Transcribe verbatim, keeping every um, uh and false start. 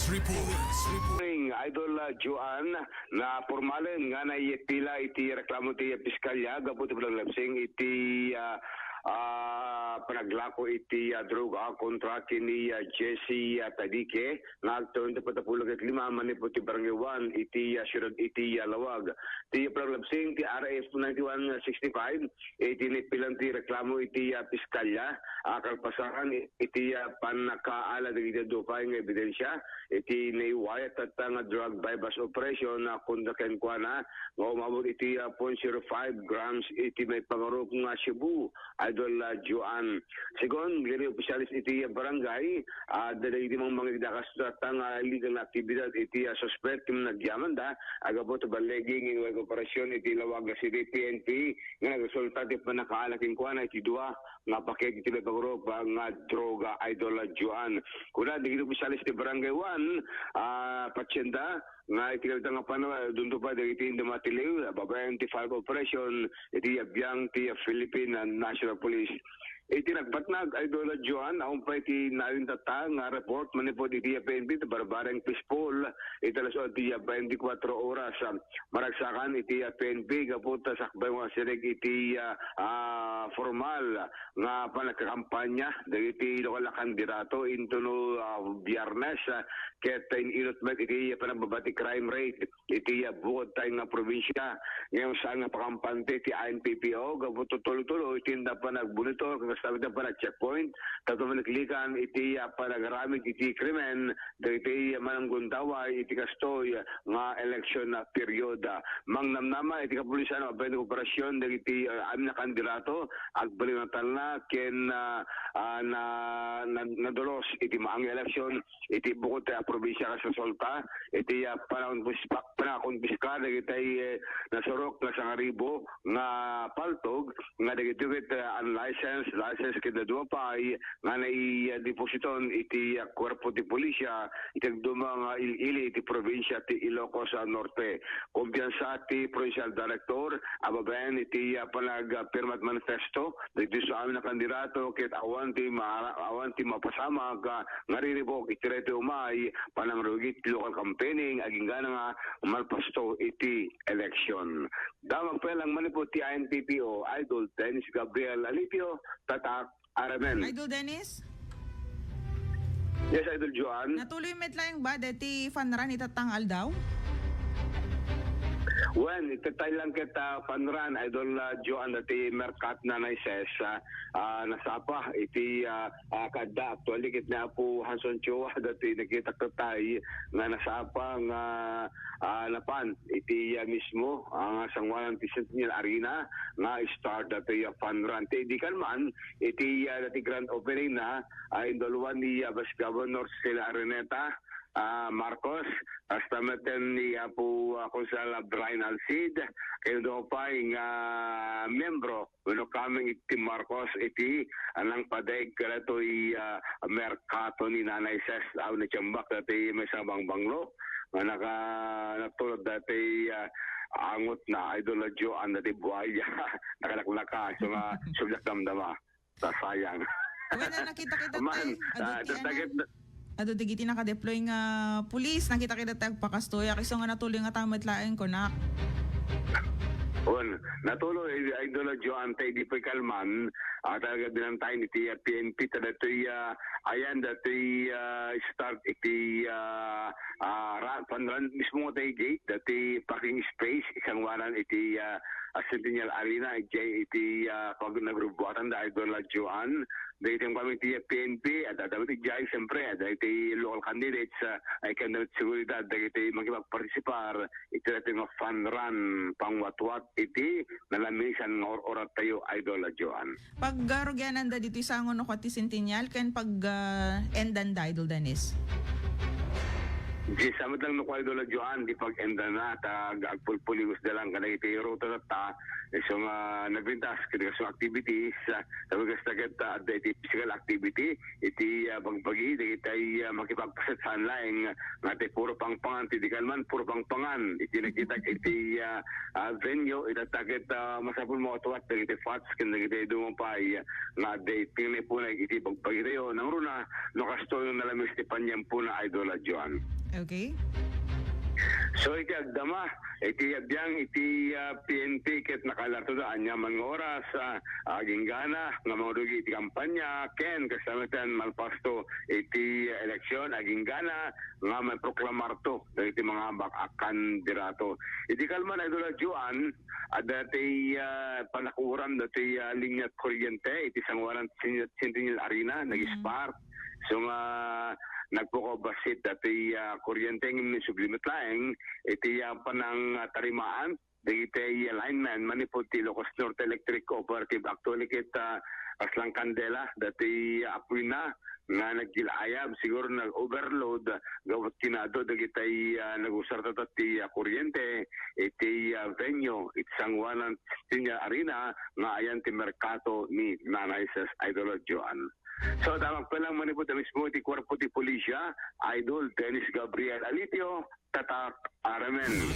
Report. Morning, Idol, ah, Joan, na pormalen nga naipila iti reklamo ti Piskalya gapu ti pananglabsing iti, ah, ah, panaglako iti, ah, droga kontra ken ni, ah, Jesse, ah, Tadike nga agtawen ti patapulog ket lima manipud ti Barangay One iti, ah, siyudad iti, ah, Laoag. Ti pananglabsing ti R F ninety-one sixty-five iti naipilan ti reklamo iti, ah, Piskalya, ah, kalpasan iti, ah, pannakaala dagiti adu pay nga ebidensya iti naiwayat tatta nga drug buy-bust operation, ah, kontra kenkuana nga umabot iti, ah, point zero five grams iti maipangarup nga shabu, Idol, ah, Joan. Segun dagiti opisyales iti, ah, barangay, ah, dagiti mangmangigda kas tatta nga illegal nga aktibidad iti, ah, suspek ken nagyamanda, aggapu ta balligi nga iway operasyon iti Laoag City P N P nga nagresulta ti pannakaala kenkuana iti dua nga paket iti maipangarup nga droga, Idol Joan. Kuna dagiti opisyales ti Barangay One, ah, patsenda nga iti kalita nga panaw, dunto pa dagiti inda matiliw, babaen ti fire operation iti yabiang ti Philippine National Police. Iti nagpatnag, Idol Joan, awan pay ti nayon tatta nga report manipud iti P N P ti barbareng fishpole iti alas onse ti twenty-four oras. Maragsakan iti, ah, P N P gapu ta sakbay nga sirig iti, ah, ah, formal nga panagkakampanya dagiti lokal a kandidato intono, ah, Biyernes, ah, ket inilot met iti panagbaba ti crime rate iti, ah, bukod tayo nga probinsya. Ngayon, saan nga pakampante ti I N P P O gapu tulo-tulo iti inda panagbonitor, kasta met panag-checkpoint, tapno maliklikan iti, ah, panagaramid iti krimen, dagiti mananggundaway iti kastoy nga eleksyon a periodo. Mangnamnama iti kapulisan a babaen ti kooperasyon dagiti, ah, amin a kandidato, agbalin a talna ken, ah, ah, na, na, nadulos iti maang nga eleksyon iti bukod a probinsya kas resulta iti, ah, panakonpis-, panakonpiskar dagiti, eh, nasurok nga sangaribu nga paltog nga dagiti ket, ah, unlicensed, licensed ken dadduma pay nga naidepositon iti, ah, kuerpo ti pulisya iti agduma nga il-ili iti probinsya ti Ilocos, ah, Norte. Kumpiyansa ti provincial director a babaen iti, ah, panagpirmat manifesto dagiti amin a kandidato ket awan ti ma-, awan ti mapasamak, ah, nga riribuk iti daytoy umay panangrugi ti local campaigning agingga nga malpasto iti eleksyon. Damag pay lang manipud ti I N P P O, Idol Dennis Gabriel Alipio, Tatak R M N. Idol Dennis? Yes, Idol Joan. Natuloy met laeng ba deti fun run itatta nga aldaw? Wen, itattay lang ket, ah, fun run, Idol, ah, Joan, dati Merkat Nanay Ses, ah, ah, nasapa iti, ah, ah, kadda actually ket ni Apo Hanson Chua dati nakita ketay nga nasapa nga, ah, napan iti, ah, mismo, ah, nga sanguanan ti Centennial Arena nga start dati, ah, fun run. Ti di kan man, iti, ah, dati grand opening na, ah, induluan ni, ah, Vice Governor Cecilia Araneta, ah, Marcos, hasta met ni Apo, ah, Konsehal Brian Alcid, ken dua pay nga miyembro wenno kameng iti Marcos iti, ah, nangpadaeg kadatoy, ah, merkato ni Nanay Ses, ah, natiambak dati maysa a bangbanglo nga naka-, natulod dati, ah, angot na, Idol Joan, dati buaya. Nakalaklaka, so nga, subyak damdama. Sasayang. Wen, a, nakita kita, man, tay. Adu ah, ti, ano, tatakit na adu dagiti nakadeploy nga pulis, nakita kita, tay, agpakastoyak. Isu nga natuloy nga tamet laeng, kunak. Wen, natuloy, Idol Joan, tay, di pay kalman, ah, talaga binantayan iti, ah, P N P, ta datoy, ah, ayan, datoy, ah, start iti, ah, ah, ra-, panran mismo tay gate, dati parking space, isanguanan iti, ah, ah, Centennial Arena, iti, iti, ah, pag nagrubuatan da Idol Joan, dagiti kami ti P N P, at adda iti jay, siyempre, adda iti local candidates, ah, ay kan seguridad, dagiti makipagpartisipar, iti dati nga fun run, pangwatwat, iti nalamisan nga or-orat tayo, Idol Joan. Pag, ah, rugiananda ditoy sango no kua ti Centennial, ken pag, ah, endanda, Idol Dennis? Di sa met lang no, Idol Joan, di pag-endana ta ag-, agpulpuliwes da lang kadagiti ruta tatta, isu nga nagrintas kadagiti activities, ah, sabi kasta ket, ah, adda iti physical activity, iti, ah, bagbagi, dagiti, ah, makipagpaset saan laeng, nga ti puro pangpangan, ti di kalman, puro pangpangan, iti nakita, iti, ah, ah, venue, itatta ket, ah, masapul mautwat, dagiti fats, ken dagiti dumapay, nga adda iti nga ipunay iti bagbagi tayo, nangruna, no kastoy nga nalamis ti panyempuna, Idol Joan. Okay. So, iti agdama, iti abiang, iti, ah, P N P, ket nakalarto da, ania man nga oras, ah, aginggana, nga mangrugi iti kampanya, ken, kasamatan, malpasto, iti, ah, eleksyon, aginggana, nga may proklamarto, dagiti mga bak-, a kandirato. Iti kalman, Idol Joan, adda ti, ah, panakuran, dati, ah, linya kuryente, iti sanguanan Sen-, Centennial Arena, nag-spark. So nga nagpukaw bassit dati, ah, kuryente ngem ni subli met laeng iti, ah, panang, ah, tarimaan dagiti lineman manipud ti Ilocos Norte Electric Cooperative. Actually ket, ah, kaslang kandela dati, ah, apoyna nga nagkil-ayab, siguro nag-overload, gapu ket kinado dagiti, ah, nagusar tatta ti, ah, kuryente iti, ah, venue, iti sanguanan Centennial Arena nga ayan ti merkato ni Nanay Ses, Idol Joan. So, damag pa lang manipud a mismo iti kuerpo ti pulisya, Idol Dennis Gabriel Alitio, Tatak R M N.